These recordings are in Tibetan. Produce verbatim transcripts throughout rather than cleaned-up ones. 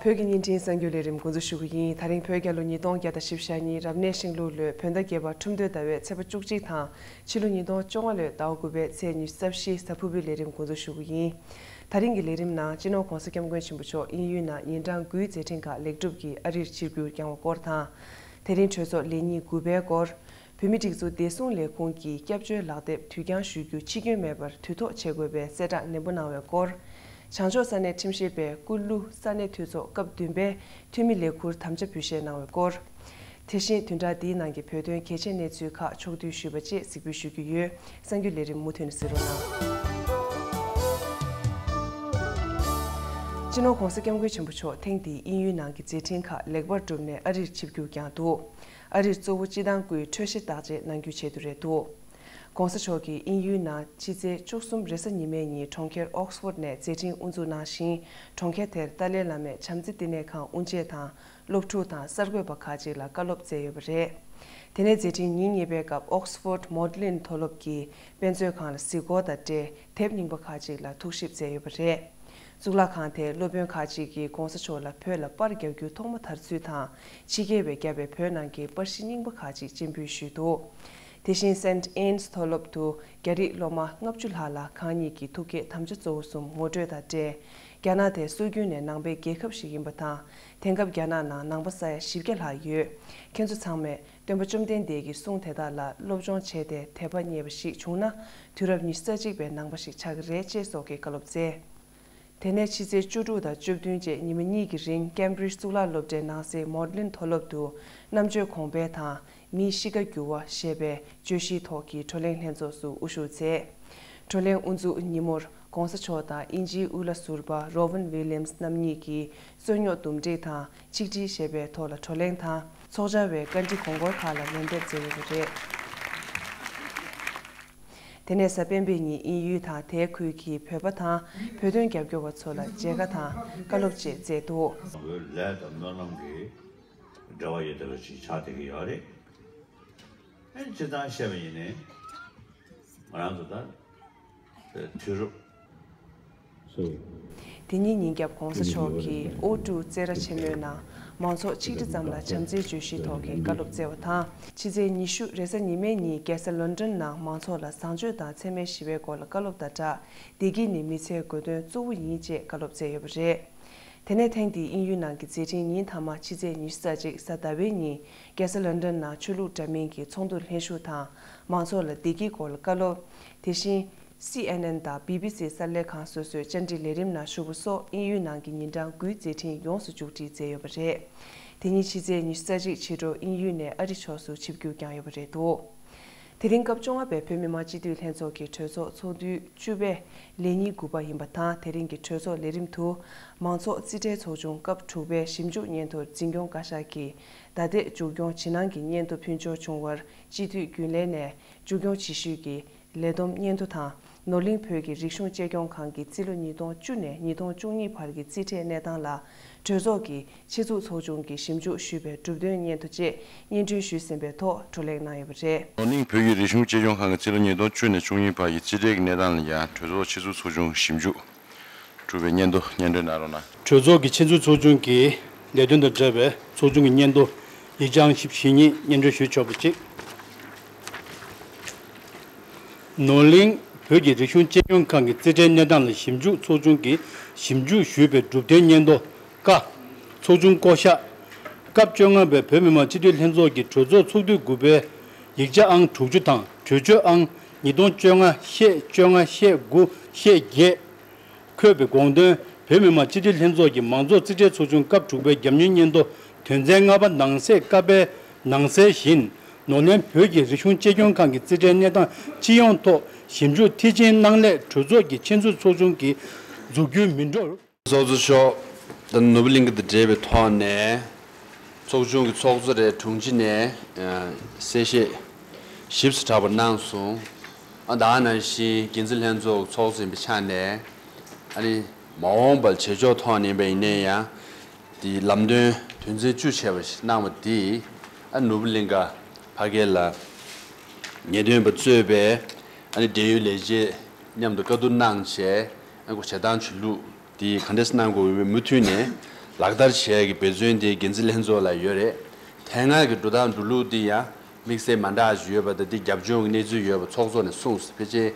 བོད་ཀྱི་བརྙན་འཕྲིན་གསར་འགྱུར་ལས་རིམ་འགོ་འཛུགས་ཞུ་གི་ཡིན། ད་རིང་བོད་རྒྱལ་ལོ་ཉིས་སྟོང་བརྒྱ་དང་བཞི་བཅུ་ཞེ་གཉིས་རབ་གནས་ཤིང་ལུག་ལོའི་བོད་ཟླ་བརྒྱད་པ་ཁྲུམས་སྟོད་ཟླ་བའི་ཚེས་པ་བཅུ་གཅིག་དང་ཕྱི་ལོ་ཉིས་སྟོང་བཅོ་ལྔ་ལོའི་ཟླ་བ་དགུ་པའི་ཚེས་ཉི་ཤུ་རྩ་བཞི་གཟའ་ཕུར་བུའི་ལས་རིམ་འགོ་འཛུགས་ཞུ་གི་ཡིན། ད་རིང་གི་ལས་རིམ་ནང་སྤྱི་ནོར་༸གོང་ས་༸སྐྱབས་མགོན་ཆེན་པོ་མཆོག་དབྱིན་ཡུལ་ནང་ཉིན་གྲངས་དགུའི་མཛད་འཕྲིན་ཁག་ལེགས་གྲུབ་ཀྱིས་ཨ་རིར་ཆིབས་བསྒྱུར་བསྐྱངས་བ་སྐོར་དང་། དེ་རིང་གྲོས་ཚོགས་ལས་ཉིན་དགུ་པའི་སྐོར། བོད་མིའི་སྒྲིག་འཛུགས་བདེ་སྲུང་ལས་ཁུངས་ཀྱིས་སྐྱབས་བཅོལ་ལག་དེབ་དུས་འགྱངས་ཞུ་རྒྱུ་ཕྱིར་སྐྱོན་མེད་པར་དུས་ཐོག་བྱེད་དགོས་པའི་གསལ་བསྒྲགས་ནན་པོ་གནང་བའི་སྐོར། བྱང་ཕྱོགས་ས་གནས་ཁྲིམས་ཞིབ་པས་ཀུ་ལུ་ས་གནས་འཐུས་ཚོགས་སྐབས་བདུན་པའི་འཐུས་མི་ལས་འཁུར་དམ་བཅའ་འབུལ་བཞེས་གནང་བའི་སྐོར། དེ་བཞིན་བདུན་ཕྲག་འདིའི་ནང་གི་བོད་དོན་གལ་ཆེའི་གནས་ཚུལ་ཁག་ཕྱོགས་བསྡུས་ཞུས་པ་བཅས་གཟིགས་འབུལ་ཞུ་རྒྱུ་ཡོད། གསར་འགྱུར་ལས་རིམ་མུ་མཐུད་ནས་གཟིགས་རོགས་གནང་། སྤྱི་ནོར་༸གོང་ས་༸སྐྱབས་མགོན་ཆེན་པོ་མཆོག་ཐེངས་འདིའི་དབྱིན་ཡུལ་ནང་གི་མཛད་འཕྲིན་ཁག་ལེགས་པར་གྲུབ་ནས་ཨ་རིར་ཆིབས་བསྒྱུར་བསྐྱངས་འདུག་ཨ་རིར་གཙོ་བོ་སྤྱི་བཏང་སྐུའི་འཕྲོད་བཞེས་བརྟག་དཔྱད་གནང་རྒྱུའི་ཆེད་དུ་རེད་འདུག ༸གོང་ས་མཆོག་གིས་དབྱིན་ཡུལ་ནང་ཕྱི་ཚེས་བཅུ་གསུམ་རེས་གཟའ་ཉི་མའི་ཉིན་གྲོང་ཁྱེར་ཨོག་སི་ཕོར་ནས་མཛད་འཕྲིན་དབུ་འཛུགས་གནང་ཞིང་། གྲོང་ཁྱེར་དེར་ཏཱ་ལའི་བླ་མས་བྱམས་བརྩེ་བསྟི་གནས་ཁང་དབུ་འབྱེད་དང་། སློབ་ཕྲུག་དང་གསར་འགོད་པ་ཁག་ཅིག་ལ་བཀའ་སློབ་སྩལ་ཡོད་པ་རེད། དེ་ནས་མཛད་འཕྲིན་ཉིན་གཉིས་པའི་སྐབས་ཨོག་སི་ཕོར་མོ་ཌི་ལིན་མཐོ་སློབ་ཀྱི་དཔེ་མཛོད་ཁང་ལ་གཟིགས་སྐོར་དང་འབྲེལ་དེབ་རྙིང་པ་ཁག་ཅིག་ལ་ཐུགས་ཞིབ་མཛད་ཡོད་པ་རེད། གཙུག་ལག་ཁང་དེའི་སློབ་དཔོན་ཁག་ཅིག་གིས་༸གོང་ས་མཆོག་ལ་བོད་ལ་པར་རྒྱག་རྒྱུ་ཐོག་མ་དར་ཚུལ་དང་། ཕྱི་རྒྱལ་བས་བརྒྱབ་པའི་བོད་ནང་གི་པར་གཞི་རྙིང་པ་ཁག་ཅིག་སྤྱན་འབུལ་ཞུས་འདུག་དེ་བཞིན་སེན་ཊི་ཨེན་སི་མཐོ་སློབ་ཏུ་རྒྱ་རིགས་སློབ་མ་ལྔ་བཅུ་ལྷག་ལ་ཁང་གཉིས་ཀྱི་ཐུགས་བསྐྱེད་དམ་བཅའ་གཙོ་བོ་གསུམ་ངོ་སྤྲོད་དང་འབྲེལ། རྒྱ་ནག་དེ་སྲོལ་རྒྱུན་ནས་ནང་པའི་རྒྱལ་ཁབ་ཞིག་ཡིན་པ་དང་། དེང་སྐབས་རྒྱ་ནག་ནང་ནང་པ་ས་ཡ་བཞི་བརྒྱ་ལྷག་ཡོད། ཁྱེད་ཚོ་ཚང་མས་སྟོན་པ་བཅོམ་ལྡན་འདས་ཀྱི་གསུང་དེ་དག་ལ་སློབ་སྦྱོང་བྱས་ཏེ་དད་པ་རྙེད་པ་ཞིག་བྱུང་ན། དུས་རབས་ཉི་ཤུ་རྩ་གཅིག་པའི་ནང་པ་ཞིག་ཆགས་ཀྱི་རེད་ཅེས་སོགས་ཀྱི་བཀའ་སློབ་སྩལ། དེ་ནས་ཕྱི་ཚེས་བཅུ་དྲུག་དང་བཅུ་བདུན་བཅས་ཉི་མ་གཉིས་ཀྱི་རིང་ཀེམ་བྷྲིཇ་གཙུག་ལག་སློབ་གྲྭའི་ནང་གསེས་མོ་ཌི་ལིན་མཐོ་སློབ་ཏུ་རྣམ་དཔྱོད་གོང་འཕེལ་དང་། མིའི་གཤིས་ཀ་འགྱུར་བ་ཞེས་པའི་བརྗོད་གཞིའི་ཐོག་གི་བགྲོ་གླེང་ལྷན་ཚོགས་སུ་དབུ་བཞུགས་མཛད། བགྲོ་གླེང་དབུ་འཛུགས་ཉིན་མོར་༸གོང་ས་མཆོག་དང་དབྱིན་ཇིའི་དབུ་བླ་ཟུར་པ་རོ་ཝིན་ཝི་ལི་ཡམ་སི་རྣམ་གཉིས་ཀྱིས་རྩོད་རྙོག་འདུམ་འགྲིག་དང་ཆིག་སྒྲིལ་ཞེས་པའི་ཐོག་ལ་བགྲོ་གླེང་དང་། ཚོགས་བཅར་བའི་བཀའ་འདྲི་དགོངས་སྐོར་ཁག་ལ་ལན་འདེབས་མཛད་ཡོད་པ་རེད། དེ་ནས་གཟའ་སྤེན་པའི་ཉིན་དབྱིན་ཡུལ་དང་དེའི་ཁུལ་གྱི་བོད་པ་དང་བོད་དོན་རྒྱབ་སྐྱོར་བ་ཚོ་ལ་མཇལ་ཁ་དང་བཀའ་སློབ་བཅས་བསྩལ་འདུག་ལས་དང་སྨོན་ལམ་གྱི་འབྲེལ་བ་ཡོད་བསྡད་པ་ཞིག་ཆགས་བསྡད་ཀྱི་ཡོད་རེད། ཨེ་སྤྱིར་བཏང་བཤད་པ་ཡིན་ནའི་ང་རང་ཚོ་ད་དུས་རབས། དེ་ཉིན་ཉིན་རྒྱབ་༸གོང་ས་མཆོག་གིས་ཨོ་ཀྲུའུ་རྩེད་ར་ཆེན་མོའི་ནང་མང་ཚོགས་ཆིག་ཁྲི་ཙམ་ལ་བྱམས་བརྩེའི་བརྗོད་གཞིའི་ཐོག་གི་བཀའ་སློབ་སྩལ་བ་དང་། ཕྱི་ཚེས་ཉི་ཤུ་རེས་གཟའ་ཉི་མའི་ཉིན་རྒྱལ་ས་ལོན་ཌོན་ནང་མང་ཚོགས་ལ་བཟང་སྤྱོད་དང་འཚེ་མེད་ཞི་བའི་སྐོར་ལ་བཀའ་སློབ་དང་སྦྲགས། བདེ་སྐྱིད་ནི་མི་ཚེའི་དགོས་དོན་གཙོ་བོ་ཡིན་ཅེས་བཀའ་སློབ་སྩལ་ཡོད་པ་རེད། དེ་ནས་ཐེངས་འདིའི་དབྱིན་ཡུལ་ནང་གི་མཛད་འཕྲིན་ཉིན་མཐའ་མ་ཕྱི་ཚེས་ཉི་ཤུ་རྩ་གཅིག་གཟའ་ཟླ་བའི་ཉིན་རྒྱལ་ས་ལོན་ཌོན་ནང་ཆོས་ལུགས་འདྲ་མིན་གྱི་ཚོགས་འདུར་ལྷན་ཞུགས་དང་། མང་ཚོགས་ལ་བདེ་སྐྱིད་སྐོར་ལ་བཀའ་སློབ། དེ་བཞིན། སི་ཨེན་ཨེན་དང་བི་བི་སི་གསར་ལས་ཁང་སོ་སོའི་བཅར་འདྲི་ལས་རིམ་ནང་ཞུགས་པ་སོགས་དབྱིན་ཡུལ་ནང་གི་ཉིན་གྲངས་དགུའི་མཛད་འཕྲིན་ཡོངས་སུ་མཇུག་སྒྲིལ་མཛད་ཡོད་པ་རེད། དེ་ཉིན་ཕྱི་ཚེས་ཉི་ཤུ་རྩ་གཅིག་ཕྱི་དྲོ་དབྱིན་ཡུལ་ནས་ཨ་རི་ཕྱོགས་སུ་ཆིབས་བསྒྱུར་བསྐྱངས་ཡོད་པ་རེད་འདུག་དེ་རིང་སྐབས་བཅོ་ལྔ་པའི་བོད་མི་མང་སྤྱི་འཐུས་ལྷན་ཚོགས་ཀྱི་གྲོས་ཚོགས་ཚོགས་དུས་བཅུ་པའི་ལས་ཉིན་དགུ་པ་ཡིན་པ་དང་། དེ་རིང་གི་གྲོས་ཚོགས་ལས་རིམ་དུ། མང་ཚོགས་རྩིས་ཁྲའི་ཚོགས་ཆུང་སྐབས་དྲུག་པའི་ཞིབ་འཇུག་སྙན་ཐོར་འཛིན་སྐྱོང་བཀའ་ཤག་གིས་བརྡ་དེབ་མཇུག་སྐྱོང་ཇི་གནང་གི་སྙན་ཐོ་ཕུལ་འབྱོར་བྱུང་བར་སྤྱི་འཐུས་རྒྱུན་ལས་ནས་མཇུག་སྐྱོང་བྱེད་ཤུལ་གྱི་ལས་བསྡོམས་སྙན་ཐོ་དང་། ནོར་གླིང་བོད་ཀྱི་རིག་གཞུང་གཅེས་སྐྱོང་ཁང་གི་རྩིས་ལོ་ཉིས་སྟོང་བཅུ་ནས་ཉིས་སྟོང་བཅུ་གཉིས་བར་གྱི་རྩིས་ཁྲའི་གནས་སྟངས་ལ་གྲོས་ཚོགས་ཀྱི་ཆེད་འཛུགས་ཚོགས་ཆུང་གིས་ཞིབ་འཇུག་ཞུས་པའི་གྲུབ་དོན་སྙན་ཐོ་བཅས་སྙན་སྒྲོན་ཞུས་ཟིན་པའི་ཐོག་བགྲོ་གླེང་གནང་ཡོད་པ་རེད། ནོར་གླིང་བོད་ཀྱི་རིག་གཞུང་གཅེས་སྐྱོང་ཁང་གི་རྩིས་ལོ་ཉིས་སྟོང་བཅུ་ནས་བཅུ་གཉིས་བར་གྱི་རྩིས་ཁྲའི་གནས་སྟངས་ལ་ཡང་གྲོས་ཚོགས་ཆེད་འཛུགས་ཚོགས་ཆུང་ཞིབ་འཇུག་གྲུབ་པའི་སྙན་ཐོ་སྙན་སྒྲོན་གནང་རོགས་གནང་། གྲོས་ཚོགས་ཀྱི་ཆེད་འཛུགས་ཚོགས་ཆུང་གི་ལས་དོན་དང་འབྲེལ་བའི་ཚོགས་ཆུང་གི་སྙན་ཐོ་ཡིག་ཆ་ཨང་བཞི་བཅུ་ཞེ་གཉིས་སྙན་སྒྲོན་ཞུས་ཆོག་པ་གཅིག་ནོར་གླིང་བོད་ཀྱི་རིག་གཞུང་གཅེས་སྐྱོང་ཁང་གི་རྩིས་ཁྲའི་གནས་སྟངས་ལ་ཞིབ་འཇུག་ཚོགས་ཆུང་གིས་ཞིབ་འཇུག་ཞུས་པའི་གྲུབ་དོན་སྙན་ཐོ་ཀ། ཚོགས་ཆུང་བསྐོ་གཞག་སྐབས་བཅོ་ལྔ་པའི་བོད་མི་མང་སྤྱི་འཐུས་ལྷན་ཚོགས་ཀྱི་གྲོས་ཚོགས་ཚོགས་དུས་དགུ་པའི་ཡིག་ཆ་ཨང་དྲུག་ཅུ་དང་གྲོས་ཆོད་ཨང་ཉིས་སྟོང་བཅོ་ལྔ་ཤད་བཅོ་ལྔ་ཤད་དགུ་ཤད་བརྒྱད། འཁོད་པའི་དགོངས་དོན། བོད་མི་མང་སྤྱི་འཐུས་ལྷན་ཚོགས་ཀྱི་མང་ཚོགས་རྩིས་ཁྲའི་ཚོགས་ཆུང་སྐབས་དྲུག་པའི་རྒྱབ་མྱོང་སྙན་ཐོ་དོན་ཚན་ལྔ་པ་ནང་གསེས་ཀ་པའི་ནང་གསལ་བཞིན། ནོར་གླིང་བོད་ཀྱི་རིག་གཞུང་གཅེས་སྐྱོང་ཁང་གི་རྩིས་ཁྲའི་གནས་སྟངས་སྤྱི་ཡོངས་ཐོག་ཞིབ་འཇུག་མཐིལ་ཕྱིན་གནང་སླད་གྲོས་ཚོགས་ཀྱི་ཆེད་འཛུགས་ཚོགས་ཆུང་གི་འཛུགས་རྒྱུན་མི་འགྲོ། ཚོགས་གཙོ་མཆོག་ད་ནོར་བུ་གླིང་གི་དང་འབྲེལ་བའི་ཐོག་ནས། ཚོགས་ཆུང་གི་ཚོགས་གཙོ་རེད་དྲུང་ཆེ་ནས་གསལ་བཤད་ཞིབ་ཚགས་དྲག་པོ་གནང་སོང་། ཨ་ད་ག་ནང་བཞིན་འགན་འཛིན་ལྷན་ཚོགས་ཚོགས་གཙོ་ཡིན་པའི་ཆ་ནས་ཨ་ནི་མ་འོངས་པར་བྱེད་ཕྱོགས་ཐོག་ནས་ཡིན་པ་ཡིན་ནའི་ཡང་དེའི་ལམ་སྟོན་དོན་ཚན་བཅུ་བྱས་པ་ཞིག་གནང་བ་དེས་ཨ་ནོར་བུ་གླིང་ག་ཕ་གི་ལ་ངེས་སྟོན་པ་གཙོས་པའི་ཨ་ནི་འབྲེལ་ཡོད་ལས་བྱེད་མཉམ་དུ་བཀའ་བསྡུར་གནང་བྱས་ཨ་ཁོ་བྱེད་སྟངས་ཆོས་ལུགས། དེ་ག་འདྲས་གནང་དགོས་ཡོད་མུ་མཐུད་ནས་ ལག་བསྟར་བྱེད་ཡག་གི་འབད་བརྩོན་དེ་འགན་འཛིན་ལྷན་ཚོགས་ལ་ཡོད་རེད། དེ་སྔ་གི་འགྲོ་སྟངས་འགྲོ་ལུགས་དེ་ཡང་དམིགས་བསལ་མ་འདྲ་ཞིག་ཡོད་པ་དང་། དེ་རྒྱབ་ལྗོངས་ཀྱི་གནས་ཚུལ་ཡོད་པ་ཚོགས་གཙོ་ནས་གསུངས། ཕལ་ཆེར་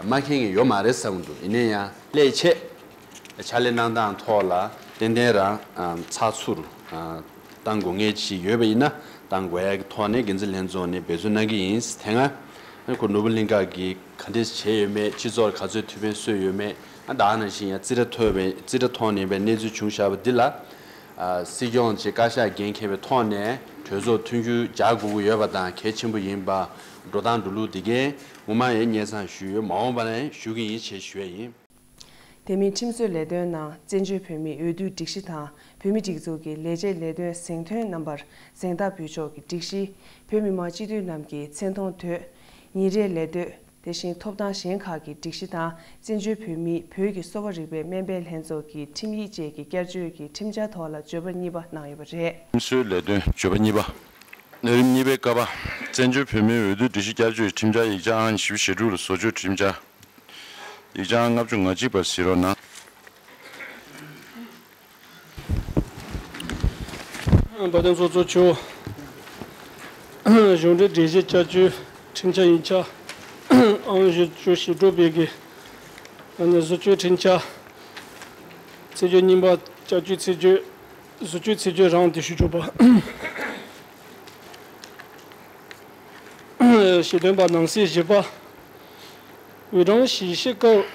མ་མཁྱེན་མཁན་ཡོད་མ་རེད་བསམ་གྱི་འདུག་ཡིན་ན་ཡང་ལས་བྱེད་ཕྱག་ལས་གནང་སྟངས་ཐོག་ལ་ཏན་ཏན་རང་ཚགས་ཚུད་བཏང་དགོས་ངེས་ཅིག་ཡོད་པ་ཡིན་ན། བཏང་དགོས་ཡག་གི་ཐོག་ནས་འགན་འཛིན་ལྷན་ཚོགས་ནས་འབད་བརྩོན་གནང་གི་ཡིན། དེ་སྔ་ཁོ་ནོར་བུ་གླིང་ཁ་གིས་ག་འདྲས་བྱས་ཡོད་མེད། སྤྱི་ཚོགས་ལ་ག་ཚོད་ཐུགས་ཕན་གསོས་ཡོད་མེད། ཨ་ད་ནང་བཞིན་ཡང་རྩིས་ཁྲ་ཐོབ་པའི་རྩིས་ཁྲ་ཐོག་ནས་པའི་གནས་ཚུལ་བྱུང་བཞག་པ་འདི་ལ། ཨ་སྲིད་སྐྱོང་བཅས་བཀའ་ཤག་འགན་འཁྱེར་བའི་ཐོག་ནས་གྲོས་ཚོགས་མཐུན་འགྱུར་སྦྱར་དགོས་ཀྱི་ཡོད་པ་དང་། གལ་ཆེན་པོ་ཡིན་པ། འགྲོ་སྟངས་འགྲོ་ལུགས་འདི་གའི་སྔོན་མ་ཡང་སྙན་སེང་ཞུས་ཡོད། མ་འོངས་པ་ནས་ཞུ་གི་ཡིན་ཞེས་ཞུ་ཡ་ཡིན། དེ་མིན་ཁྲིམས་བཟོའི་ལས་དོན་ནང་བཙན་བྱོལ་བོད་མིའི་འོས་བསྡུའི་སྒྲིག་གཞི་དང་། བོད་མིའི་སྒྲིག་འཛུགས་ཀྱི་ལས་བྱེད་ལས་དོན་གཟེངས་ཐོན་རྣམ་པར་གཟེངས་རྟགས་འབུལ་ཕྱོགས་ཀྱི་སྒྲིག་གཞི། བོད་མི་མང་སྤྱི་འཐུས་རྣམས་ཀྱི་མཚན་མཐོང་དོད། ཉིན་རེའི་ལས་དོད། དེ་བཞིན་ཐོབ་ཐང་གཞན་ཁག་གི་སྒྲིག་གཞི་དང་། བཙན་བྱོལ་བོད་མིའི་བོད་ཀྱི་གསོ་བ་རིག་པའི་སྨན་པའི་ལྷན་ཚོགས་ཀྱི་ཁྲིམས་ཡིག་བཅས་ཀྱི་བསྐྱར་བཅོས་ཀྱི་ཁྲིམས་འཆར་ཐོག་ལ་བརྗོད་པ་གཉིས་པ་གནང་ཡོད་པ་རེད། ཁྲིམས་བཟོའི་ལས་དོན་བརྗོད་པ་གཉིས་པ། ལས་རིམ་གཉིས་པའི་ཀ་པ། བཙན་བྱོལ་བོད་མིའི་འོས་བསྡུ་སྒྲིག་གཞི་བསྐྱར་བཅོས་ཀྱི་ཁྲིམས་འཆར། ཡིག་ཆ་ཨང་ཉི་ཤུ་ཞེ་དྲུག་ལ་བཟོ་བཅོས་ཁྲིམས་འཆར། ཡིག་ཆ་ཨང་ལྔ་བཅུ་ང་གཅིག་པ་གཟིགས་རོགས་གནང་། དཔལ་ལྡན་ཚོགས་གཙོ་མཆོག་གཞུང་འབྲེལ་སྒྲིག་གཞི་བསྐྱར་བཅོས་ཁྲིམས་འཆར་ཡིག་ཆ་ཨང་བཞི་བཅུ་ཞེ་དྲུག་པའི་གི་ཨ་ནི་བཟོ་བཅོས་ཁྲིམས་འཆར། ཚིག་བརྗོད་རྙིང་པ། བསྐྱར་བཅོས་ཚིག་བརྗོད། བཟོ་བཅོས་ཚིག་བརྗོད་རང་དེ་ཞུ་ཆོག་པ། ཞལ་འདོན་པ་ནང་གསེས་བཞི་པ། འོས་གྲངས་གཞིས་བྱེས་སྐབས་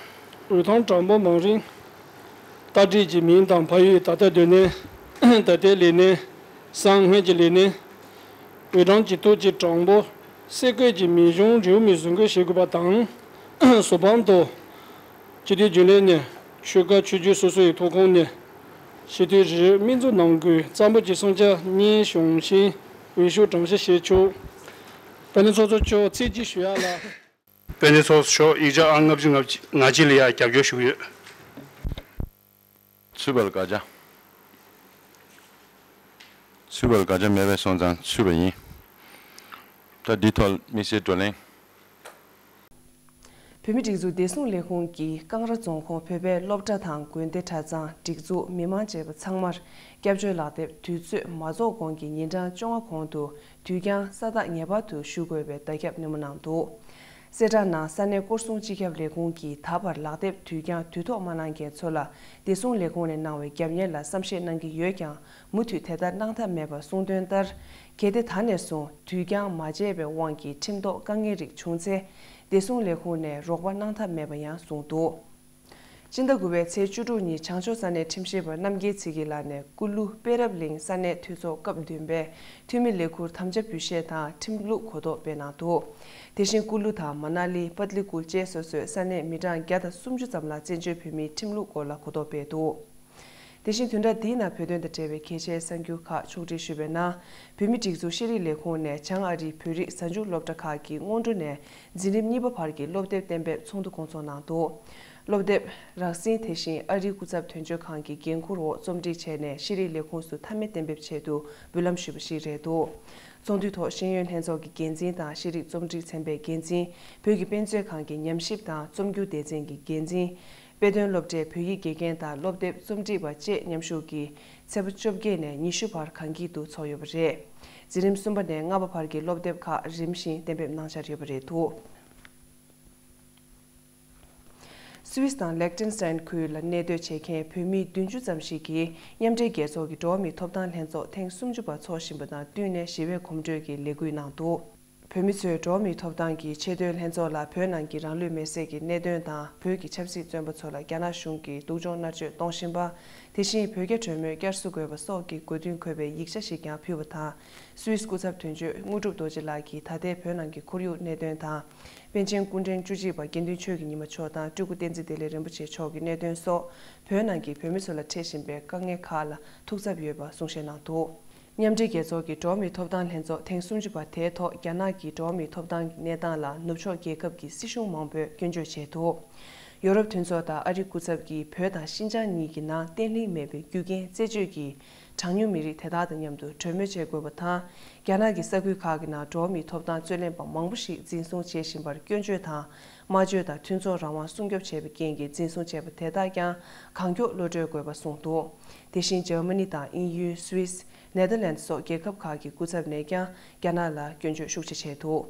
འོས་ཐོབ་གྲངས་འབོར་མང་རིང་། རྟ་དྲེལ་གྱི་མིང་དང་ཕ་ཡུལ། ད་ལྟ་སྡོད་གནས། ད་ལྟའི་ལས་གནས། སང་སྔོན་གྱི་ལས་གནས། འོས་གྲངས་ཀྱི་ཐོག་གི་གྲངས་འབོར་གསལ་བཀོད་ཀྱི་མིང་གཞུང་རེའུ་མིག་བཟོ་འགོད་བྱེད་དགོས་པ་དང་། གཟུ་དཔང་དུ། སྤྱི་འཐུས་རྒྱུན་ལས་ནས་ཆོལ་ཁ་ཆོས་བརྒྱུད་སོ་སོ་ཡི་ཐོབ་ཁོངས་ནས་སྤྱི་འཐུས་རེ་རེ་སྨན་བཙུགས་གནང་དགོས། རྩ་འབོར་གྱི་གསུམ་ཆ་གཉིས་གཞུང་ཆེན་འོས་ཤོག་གྲངས་བཤེར་བྱེད་ཆོག་དཔལ་ལྡན་ཚོགས་གཙོ་མཆོག་ཚིག་གཅིག་ཞུ་ཡ་ལ། དཔལ་ལྡན་ཚོགས་གཙོ་མཆོག་ཡིག་ཆ་ཨང་ལྔ་བཅུ་ང་གཅིག་ལ་ཡ་རྒྱབ་སྐྱོར་ཞུ་གི་ཡོད། ཚུད་པ་ལ་དགག་བྱ། ཚུད་པ་ལ་དགག་བྱ་མེད་པ་སོང་ཙང་ཚུད་པ་ཡིན། ད་འདི་ཐོག་དམིགས་བསལ་བགྲོ་གླེང་། བོད་མིའི་སྒྲིག་འཛུགས་བདེ་སྲུང་ལས་ཁུངས་ཀྱིས་ཀང་ར་རྫོང་ཁོངས་བོད་པའི་སློབ་གྲྭ་དང་དགོན་སྡེ་གྲྭ་ཚང་སྒྲིག་འཛུགས་མི་མང་བཅས་པ་ཚང་མར་སྐྱབས་བཅོལ་ལག་དེབ་དུས་ཚོད་མ་རྫོགས་གོང་གི་ཉིན་གྲངས་བཅོ་ལྔ་གོང་དུ་དུས་འགྱངས་ས་རྟགས་ངེས་པར་དུ་ཞུ་དགོས་པའི་བརྡ་ཁྱབ་སྣེ་མོ་གནང་འདུག་གསལ་བསྒྲགས་ནང་ས་གནས་སྐོར་སྲུང་སྤྱི་ཁྱབ་ལས་ཁུངས་ཀྱིས་ད་བར་ལག་དེབ་དུས་འགྱངས་དུས་ཐོག་མ་གནང་མཁན་ཚོ་ལ་བདེ་སྲུང་ལས་ཁུངས་ནས་གནང་བའི་རྒྱབ་གཉེར་ལ་བསམ་ཤེས་གནང་གི་ཡོད་ཀྱང་། མུ་མཐུད་དེ་ལྟར་གནང་ཐབས་མེད་པར་གསུངས་དོན་ལྟར། གལ་ཏེ་ད་ནས་བཟུང་དུས་འགྱངས་མ་བྱས་པའི་དབང་གིས་ཁྲིམས་ཐོག་དཀའ་ངལ་རིགས་བྱུང་ཚེ། བདེ་སྲུང་ལས་ཁུངས་ནས་རོགས་པ་གནང་ཐབས་མེད་པ་ཡང་གསུངས་འདུག་སྤྱི་ཟླ་དགུ་པའི་ཚེས་བཅུ་དྲུག་ཉིན་བྱང་ཕྱོགས་ས་གནས་ཁྲིམས་ཞིབ་པ་རྣམ་རྒྱལ་ཚེ་སྐྱིད་ལགས་ནས་ཀུ་ལུ་པེ་རབ་གླིང་ས་གནས་འཐུས་ཚོགས་སྐབས་བདུན་པའི་འཐུས་མི་ལས་ཁུར་དམ་བཅའ་འབུལ་བཞེས་དང་ཁྲིམས་ལུགས་གོ་རྟོགས་སྤེལ་གནང་འདུག་དེ་བཞིན་ཀུ་ལུ་དང་མ་ན་ལི། པཏ་ལི་ཀུལ་བཅས་སོ་སོའི་ས་གནས་མི་གྲངས་བརྒྱ་དང་སུམ་ཅུ་ཙམ་ལ་བཙན་བྱོལ་བོད་མིའི་ཁྲིམས་ལུགས་སྐོར་ལ་གོ་རྟོགས་སྤེལ་འདུག་དེ་བཞིན་བདུན་ཕྲག་འདིའི་ནང་བོད་དོན་དང་འབྲེལ་བའི་གལ་ཆེའི་གསར་འགྱུར་ཁག་ཕྱོགས་སྒྲིག་ཞུས་པའི་ནང་། བོད་མིའི་སྒྲིག་འཛུགས་ཤེས་རིག་ལས་ཁུངས་ནས་བྱང་ཨ་རིའི་བོད་རིགས་གཟའ་མཇུག་སློབ་གྲྭ་ཁག་གི་སྔོན་འགྲོ་ནས་འཛིན་རིམ་གཉིས་པ་བར་གྱི་སློབ་དེབ་གཏན་འབེབས་ཚོགས་འདུ་སྐོང་ཚོགས་གནང་འདུག་སློབ་དེབ་རགས་ཟིན་དེ་བཞིན་ཨ་རིའི་སྐུ་ཚབ་དོན་གཅོད་ཁང་གི་འགན་འཁུར་འོག་རྩོམ་སྒྲིག་བྱས་ནས་ཤེས་རིག་ལས་ཁུངས་སུ་མཐའ་མའི་གཏན་འབེབས་ཆེད་དུ་འབུལ་ལམ་ཞུས་པ་ཞིག་རེད་འདུག་ཚོགས་འདུའི་ཐོག་ཤེས་ཡོན་ལྷན་ཚོགས་ཀྱི་འགན་འཛིན་དང་ཤེས་རིག་རྩོམ་སྒྲིག་ཚན་པའི་འགན་འཛིན། བོད་ཀྱི་དཔེ་མཛོད་ཁང་གི་ཉམས་ཞིབ་དང་རྩོམ་སྒྱུར་སྡེ་ཚན་གྱི་འགན་འཛིན། དཔེ་སྟོན་སློབ་གྲྭའི་བོད་ཡིག་དགེ་རྒན་དང་སློབ་དེབ་རྩོམ་སྒྲིག་པ་བཅས་མཉམ་ཞུགས་ཀྱིས་ཚེས་པ་བཅོ་བརྒྱད་ནས་ཉི་ཤུ་བར་གངས་སྐྱིད་དུ་ཚོགས་ཡོད་པ་རེད། འཛིན་རིམ་གསུམ་པ་ནས་ལྔ་པ་བར་གྱི་སློབ་དེབ་ཁག་རིམ་བཞིན་གཏན་འབེབས་གནང་འཆར་ཡོད་པ་རེད་འདུག་སུད་སི་དང་ལེག་ཏེན་སི་ཏན་ཁུལ་ལ་གནས་སྡོད་བྱེད་མཁན་བོད་མི་བདུན་ཅུ་ཙམ་ཞིག་གིས་མཉམ་འབྲེལ་རྒྱལ་ཚོགས་ཀྱི་འགྲོ་བ་མིའི་ཐོབ་ཐང་ལྷན་ཚོགས་ཐེངས་སུམ་ཅུ་པ་འཚོགས་བཞིན་པ་དང་བསྟུན་ནས་ཞི་བའི་གོམ་བགྲོད་ཀྱི་ལས་འགུལ་གནང་འདུག་བོད་མི་ཚོས་འགྲོ་བ་མིའི་ཐོབ་ཐང་གི་ཆེས་མཐོའི་ལྷན་ཚོགས་ལ་བོད་ནང་གི་རང་ལུས་མེར་སྲེག་གི་གནད་དོན་དང་། བོད་ཀྱི་ཆབ་སྲིད་བཙོན་པ་ཚོ་ལ་རྒྱ་ནག་གཞུང་གིས་སྡུག་སྦྱོང་མནར་གཅོད་གཏོང་བཞིན་པ། དེ་བཞིན་བོད་རྒྱ་གྲོས་མོལ་བསྐྱར་གསོ་དགོས་པ་སོགས་ཀྱི་དགོས་འདུན་འཁོད་པའི་ཡིག་ཆ་ཞིག་ཀྱང་ཕུལ་བ་དང་། སུད་སི་སྐུ་ཚབ་དོན་གཅོད་དངོས་གྲུབ་རྡོ་རྗེ་ལགས་ཀྱིས་ད་ལྟའི་བོད་ནང་གི་ཁོར་ཡུག་གནད་དོན་དང་། པཎ་ཆེན་སྐུ་ཕྲེང་བཅུ་གཅིག་པ་དགེ་འདུན་ཆོས་ཀྱི་ཉི་མ་མཆོག་དང་སྤྲུལ་སྐུ་བསྟན་འཛིན་བདེ་ལེགས་རིན་པོ་ཆེ་མཆོག་གི་གནད་དོན་སོགས། བོད་ནང་གི་བོད་མི་ཚོ་ལ་འཕྲད་བཞིན་པའི་དཀའ་ངལ་ཁག་ལ་ཐུགས་འཚབ་ཡོད་པ་གསུང་བཤད་གནང་འདུག་མཉམ་འབྲེལ་རྒྱལ་ཚོགས་ཀྱི་འགྲོ་བ་མིའི་ཐོབ་ཐང་ལྷན་ཚོགས་ཐེངས་སུམ་ཅུ་པ་དེའི་ཐོག་རྒྱ་ནག་གི་འགྲོ་བ་མིའི་ཐོབ་ཐང་གི་གནས་སྟངས་ལ་ནུབ་ཕྱོགས་རྒྱལ་ཁབ་ཀྱི་སྲིད་གཞུང་མང་པོས་སྐྱོན་བརྗོད་བྱས་འདུག་ཡོ་རོབ་མཐུན་ཚོགས་དང་ཨ་རིའི་སྐུ་ཚབ་ཀྱིས་བོད་དང་ཤིན་ཅང་གཉིས་ཀྱི་ནང་བརྟན་ལྷིང་མེད་པའི་རྒྱུ་རྐྱེན་རྩད་གཅོད་ཀྱི་ གྲངས་ཉུང་མི་རིགས་དེ་དག་དང་མཉམ་དུ་གྲོས་མོལ་བྱེད་དགོས་པ་དང་། རྒྱ་ནག་གི་ས་ཁུལ་ཁག་གི་ནང་འགྲོ་བ་མིའི་ཐོབ་ཐང་རྩོད་ལེན་པ་མང་པོ་ཞིག་འཛིན་བཟུང་བྱེད་བཞིན་པར་སྐྱོན་བརྗོད་དང་། སྨྲ་བརྗོད་དང་མཐུན་ཚོགས་རང་དབང་སྲུང་སྐྱོབ་བྱས་པའི་རྐྱེན་གྱིས་འཛིན་བཟུང་བྱས་པ་དེ་དག་ཀྱང་གང་མགྱོགས་གློད་གྲོལ་དགོས་པ་གསུངས་འདུག་དེ་བཞིན་འཇར་མ་ནི་དང་དབྱིན་ཡུལ། སུད་སི། ནེ་དར་ལན་སོགས་རྒྱལ་ཁབ་ཁག་གི་སྐུ་ཚབ་ནས་ཀྱང་རྒྱ་ནག་ལ་སྐྱོན་བརྗོད་ཤུགས་ཆེ་བྱས་འདུག་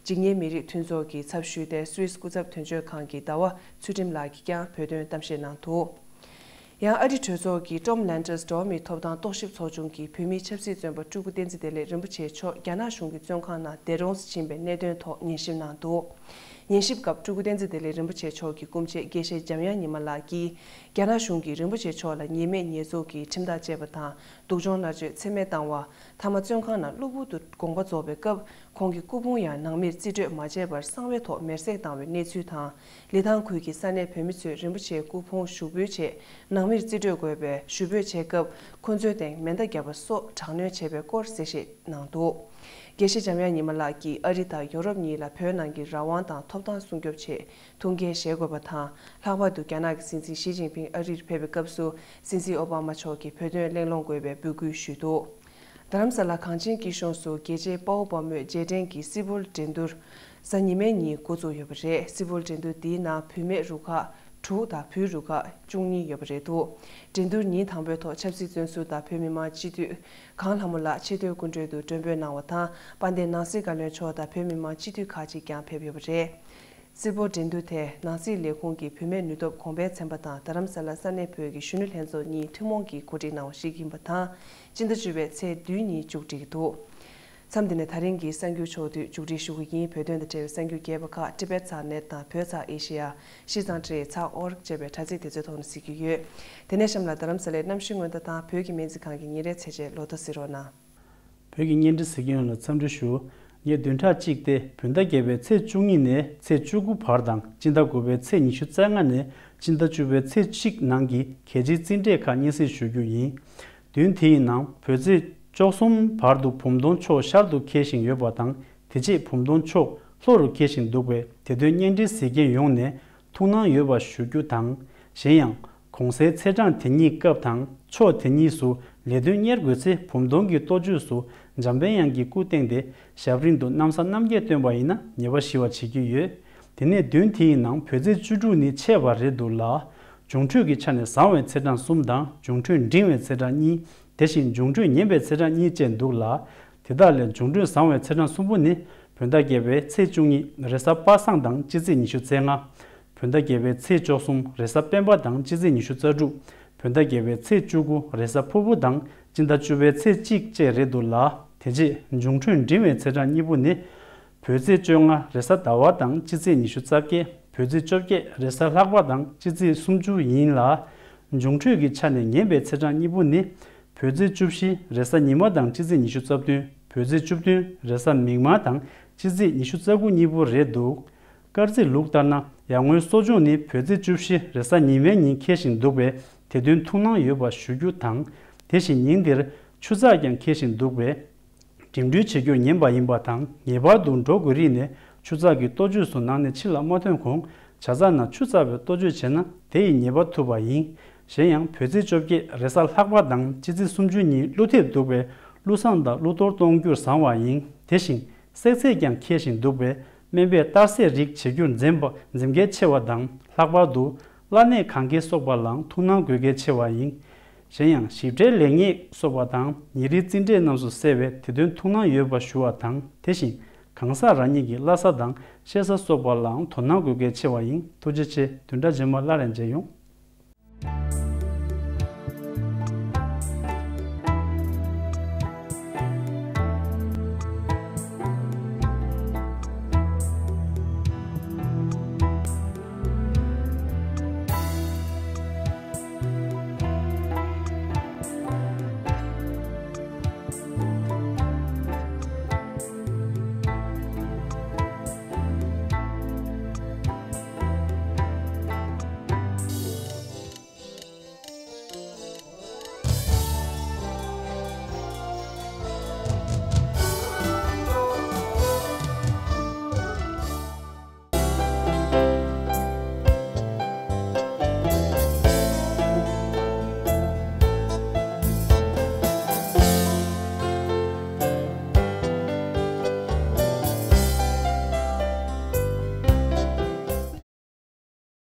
འཇིགས་ཉེན་མི་རིགས་མཐུན་ཚོགས་ཀྱི་ཚབ་ཞུས་ཏེ་སུད་སི་སྐུ་ཚབ་དོན་གཅོད་ཁང་གི་ཟླ་བ་ཚུལ་ཁྲིམས་ལགས་ཀྱིས་ཀྱང་བོད་དོན་གཏམ་བཤད་གནང་འདུག་ཡང་ཨ་རི་གྲོས་ཚོགས་ཀྱི་ཀྲོམ་ལན་ཏྲས་འགྲོ་བ་མིའི་ཐོབ་ཐང་རྟོག་ཞིབ་ཚོགས་ཆུང་གི་བོད་མིའི་ཆབ་སྲིད་བཙོན་པ་སྤྲུལ་སྐུ་བསྟན་འཛིན་བདེ་ལེགས་རིན་པོ་ཆེ་མཆོག་རྒྱ་ནག་གཞུང་གི་བཙོན་ཁང་ནང་འདས་གྲོངས་སུ་ཕྱིན་པའི་གནད་དོན་ཐོག་ཉན་ཞིབ་གནང་འདུག་ཉན་ཞིབ་སྐབས་སྤྲུལ་སྐུ་བསྟན་འཛིན་བདེ་ལེགས་རིན་པོ་ཆེ་མཆོག་གི་སྐུ་མཆེད་དགེ་བཤེས་འཇམ་དབྱངས་ཉི་མ་ལགས་ཀྱིས་རྒྱ་ནག་གཞུང་གིས་རིན་པོ་ཆེ་མཆོག་ལ་ཉེས་མེད་ཉེས་འཛུགས་ཀྱི་ཁྲིམས་ཐག་བཅད་པ་དང་། སྡུག་སྦྱོང་མནར་གཅོད་ཚད་མེད་བཏང་བ། མཐའ་མ་བཙོན་ཁང་ནང་གློ་བུར་དུ་དགོངས་པ་རྫོགས་པའི་སྐབས་ཁོང་གི་སྐུ་ཕུང་ཡང་ནང་མིར་རྩིས་སྤྲོད་མ་བྱས་པར་གསང་བའི་ཐོག་མེར་སྲེག་བཏང་བའི་གནས་ཚུལ་དང་། ལི་ཐང་ཁུལ་གྱི་ས་གནས་བོད་མི་ཚོས་རིན་པོ་ཆེའི་སྐུ་ཕུང་ཞུགས་འབུལ་ཆེད་ནང་མིར་རྩིས་སྤྲོད་དགོས་པའི་ཞུ་འབོད་བྱས་སྐབས་ཁོ་ཚོའི་སྟེང་མེ་མདའ་བརྒྱབ་པ་སོགས་དྲག་གནོན་བྱས་པའི་སྐོར་གསལ་བཤད་གནང་འདུག་དགེ་བཤེས་འཇམ་དབྱངས་ཉི་མ་ལགས་ཀྱིས་ཨ་རི་དང་ཡོ་རོབ་གཉིས་ལ་བོད་ནང་གི་རང་དབང་དང་ཐོབ་ཐང་སྲུང་སྐྱོབ་ཆེད་ཐུགས་འགན་བཞེས་དགོས་པ་དང་། ལྷག་པར་དུ་རྒྱ་ནག་གི་སྲིད་འཛིན་ཞི་ཅིན་ཕིང་ཨ་རིར་ཕེབས་པའི་སྐབས་སུ་སྲིད་འཛིན་ཨོ་བྷ་མ་མཆོག་གིས་བོད་དོན་གླེང་སློང་དགོས་པའི་འབོད་སྐུལ་ཞུས་འདུག་རྡ་རམ་ས་ལ་གངས་ཅན་སྐྱིད་གཤོངས་སུ་རྒྱལ་གཅེས་དཔའ་བོ་དཔའ་མོས་རྗེས་དྲན་གྱི་སིལ་བུར་འགྲན་བསྡུར་གཟའ་ཉི་མའི་ཉིན་འགོ་བཙུགས་ཡོད་པ་རེད། སིལ་བུར་འགྲན་བསྡུར་འདིའི་ནང་བུད་མེད་རུ་ཁག་དྲུག་དང་བུའི་རུ་ཁག་བཅུ་གཉིས་ཡོད་པ་རེད་འདུག་འགྲན་བསྡུར་ཉིན་དང་པོའི་ཐོག་ཆབ་སྲིད་བཙོན་ཟུར་དང་བོད་མི་མང་སྤྱི་འཐུས་གངས་ལྷ་མོ་ལགས་ཆེས་མཐོའི་སྐུ་མགྲོན་དུ་མགྲོན་འབོད་གནང་བ་དང་། དཔལ་ལྡན་ནང་སྲིད་བཀའ་བློན་མཆོག་དང་བོད་མི་མང་སྤྱི་འཐུས་ཁག་ཅིག་ཀྱང་ཕེབས་ཡོད་པ་རེད། སིལ་བུར་འགྲན་བསྡུར་དེ་ནང་སྲིད་ལས་ཁུངས་ཀྱི་བུད་མེད་ནུས་སྟོབས་གོང་འཕེལ་ཚན་པ་དང་རྡ་རམ་ས་ལ་ས་གནས་བོད་ཀྱི་གཞོན་ནུ་ལྷན་ཚོགས་གཉིས་ཐུན་མོང་གིས་གོ་སྒྲིག་གནང་བ་ཞིག་ཡིན་པ་དང་། སྤྱི་ཟླ་བཅུ་པའི་ཚེས་བདུན་ཉིན་མཇུག་སྒྲིལ་གྱི་འདུག་མཚམས་འདི་ནས་ད་རིང་གི་གསར་འགྱུར་ཕྱོགས་བསྡུས་མཇུག་སྒྲིལ་ཞུ་གི་ཡིན། བོད་དོན་དང་འབྲེལ་བའི་གསར་འགྱུར་རྒྱས་པ་ཁག་ཊི་བེཊ་ཚག་ནེཊ་དང་བོད་ཚག་ཨེ་ཤེ་ཡ། ཤིས་ཙང་ཊི་རེ་ཚག་ཨོ་རི་ཇི་ཅེས་པའི་དྲ་ཚིགས་དེ་ཚོའི་ཐོག་ནས་གཟིགས་རྒྱུ་ཡོད། དེ་ནས་གཤམ་ལ་རྡ་རམ་ས་ལའི་གནམ་གཤིས་སྔོན་བརྡ་དང་བོད་ཀྱི་སྨན་རྩིས་ཁང་གི་ཉིན་རེའི་ཚེས་ཆའི་ལོ་ཐོ་གཟིགས་རོགས་གནང་། བོད་ཀྱི་བརྙན་འཕྲིན་གཟིགས་མཁན་ཡོངས་ལ་འཚམས་འདྲི་ཞུ། ངས་བདུན་ཕྲག་གཅིག་སྟེ་བོད་ཟླ་བརྒྱད་པའི་ཚེས་བཅུ་གཉིས་ནས་ཚེས་བཅུ་དགུ་བར་དང་སྤྱི་ཟླ་དགུ་པའི་ཚེས་ཉི་ཤུ་རྩ་ལྔ་ནས་སྤྱི་ཟླ་བཅུ་པའི་ཚེས་གཅིག་ནང་གི་གལ་ཆེའི་རྩིས་འབྲས་ཁག་སྙན་སེང་ཞུ་རྒྱུ་ཡིན། བདུན་དེའི་ནང་བོད་ཚེས་བཅུ་གསུམ་བར་དུ་བུམ་སྟོང་ཕྱོགས་ཤར་དུ་འཁེལ་བཞིན་ཡོད་པ་དང་། དེ་རྗེས་བུམ་སྟོང་ཕྱོགས་ལྷོ་རུ་འཁེལ་བཞིན་འདུག་པས། དེ་དོན་བརྙན་འཕྲིན་གཟིགས་མཁན་ཡོངས་ནས་ཐུགས་སྣང་ཡོད་པ་ཞུ་རྒྱུ་དང་། གཞན་ཡང་། གོང་གསལ་ཚེས་གྲངས་དེ་གཉིས་སྐབས་དང་ཕྱོགས་དེ་གཉིས་སུ་ལས་དོན་གཉེར་དགོས་ཚེ། བུམ་སྟོང་གི་གཏོ་བཅོས་སུ་འཇམ་དཔལ་དབྱངས་ཀྱི་སྐུ་བཏེགས་ཏེ་ཞབས་རིམ་དུ་གནམ་ས་གནམ་རྒྱས་བཏོན་པ་ཡིན་ན་ཉེས་པ་ཞི་བར་བྱེད་ཀྱི་ཡོད། དེ་ནས་བདུན་དེའི་ནང་བོད་ཚེས་བཅུ་དྲུག་ནི་ཆད་པ་རེད་འདུག་ལ། འབྱུང་འཕྲོད་ཀྱི་ཆ་ནས་བཟང་བའི་ཚེས་གྲངས་གསུམ་དང་འབྱུང་འཕྲོད་འབྲིང་བའི་ཚེས་གྲངས་གཉིས། དེ་བཞིན་འབྱུང་འཕྲོད་ངན་པའི་ཚེས་གྲངས་གཉིས་བཅས་འདུག་ལ། དེ་དག་ལས་འབྱུང་འཕྲོད་བཟང་བའི་ཚེས་གྲངས་གསུམ་པོ་ནི། བོད་ཟླ་བརྒྱད་པའི་ཚེས་བཅུ་གཉིས་རེས་གཟའ་པ་སངས་དང་སྤྱི་ཚེས་ཉི་ཤུ་རྩ་ལྔ། བོད་ཟླ་བརྒྱད་པའི་ཚེས་བཅུ་གསུམ་རེས་གཟའ་སྤེན་པ་དང་སྤྱི་ཚེས་ཉི་ཤུ་རྩ་དྲུག། བོད་ཟླ་བརྒྱད་པའི་ཚེས་བཅུ་དགུ་རེས་གཟའ་ཕུར་བུ་དང་སྤྱི་ཟླ་བཅུ་པའི་ཚེས་གཅིག་བཅས་རེད་འདུག་ལ། དེ་རྗེས་འབྱུང་འཕྲོད་འབྲིང་བའི་ཚེས་གྲངས་གཉིས་པོ་ནི། བོད་ཚེས་བཅོ་ལྔ་རེས་གཟའ་ཟླ་བ་དང་སྤྱི་ཚེས་ཉི་ཤུ་རྩ་བརྒྱད། བོད་ཚེས་བཅོ་བརྒྱད་རེས་གཟའ་ལྷག་པ་དང་སྤྱི་ཚེས་སུམ་ཅུ་ཡིན་ལ། འབྱུང་འཕྲོད་ཀྱི་ཆ་ནས་ངན་པའི་ཚེས་གྲངས་གཉིས་པོ་ནི། བོད་ཚེས་བཅུ་བཞི་རེས་གཟའ་ཉི་མ་དང་སྤྱི་ཚེས་ཉི་ཤུ་རྩ་བདུན། བོད་ཚེས་བཅུ་བདུན་རེས་གཟའ་མིག་དམར་དང་སྤྱི་ཚེས་ཉི་ཤུ་རྩ་དགུ་གཉིས་པོ་རེད་འདུག་སྐར་རྩིས་ལུགས་ལྟར་ན་ཡར་ངོའི་གསོ་སྦྱོང་ནི་བོད་ཚེས་བཅུ་བཞི་རེས་གཟའ་ཉི་མའི་ཉིན་འཁེལ་བཞིན་འདུག་པས། དེ་དོན་ཐུགས་སྣང་ཡོད་པ་ཞུ་རྒྱུ་དང་། དེ་བཞིན་ཉིན་དེར་ཆུ་ཚགས་ཀྱང་འཁེལ་བཞིན་འདུག་པས། འགྲིམ་འགྲུལ་བྱེད་རྒྱུར་ཉན་པ་ཡིན་པ་དང་། ངེས་པར་དུ་འགྲོ་དགོས་རིགས་ནས་ཆུ་ཚགས་ཀྱི་གཏོ་བཅོས་སུ་ནང་ནས་ཕྱི་ལ་མ་ཐོན་གོང་། ཇ་ཚགས་ནང་ཆུ་ཚགས་པའི་གཏོ་བཅོས་བྱས་ན་དེ་ཡི་ཉེས་པ་ཐུབ་པ་ཡིན། གཞན་ཡང་བོད་ཚེས་བཅོ་བརྒྱད་རེས་གཟའ་ལྷག་པ་དང་སྤྱི་ཚེས་སུམ་ཅུ་ཉིན་ཀླུ་ཐེབས་འདུག་པས། ཀླུ་བསངས་དང་ཀླུ་གཏོར་གཏོང་རྒྱུར་བཟང་བ་ཡིན། དེ་བཞིན་བསྲེག་ཚད་ཀྱང་འཁེལ་བཞིན་འདུག་པས། སྨན་པས་གཏར་སྲེག་རིགས་བྱེད་རྒྱུར་འཛེམ་པ་འཛེམ་གལ་ཆེ་བ་དང་། ལྷག་པར་དུ་བླ་གནས་གན་རྐྱལ་སོགས་པ་ལའང་ཐུགས་སྣང་དགོས་གལ་ཆེ་བ་ཡིན། གཞན་ཡང་ཞིབ་ཕྲའི་ལེགས་ཉེས་སོགས་པ་དང་ཉིན་རེའི་རྩིས་འབྲས་རྣམས་སུ་གསལ་བས། དེ་དོན་ཐུགས་སྣང་ཡོད་པ་ཞུ་བ་དང་། དེ་བཞིན་གང་ཟག་རང་ཉིད་ཀྱི་བླ་གཟའ་དང་གཤེད་གཟའ་སོགས་པ་ལའང་དོ་སྣང་དགོས་གལ་ཆེ་བ་ཡིན། ཐུགས་རྗེ་ཆེ། བདུན་ཕྲག་རྗེས་མ་སླར་ཡང་མཇལ་ཡོང་།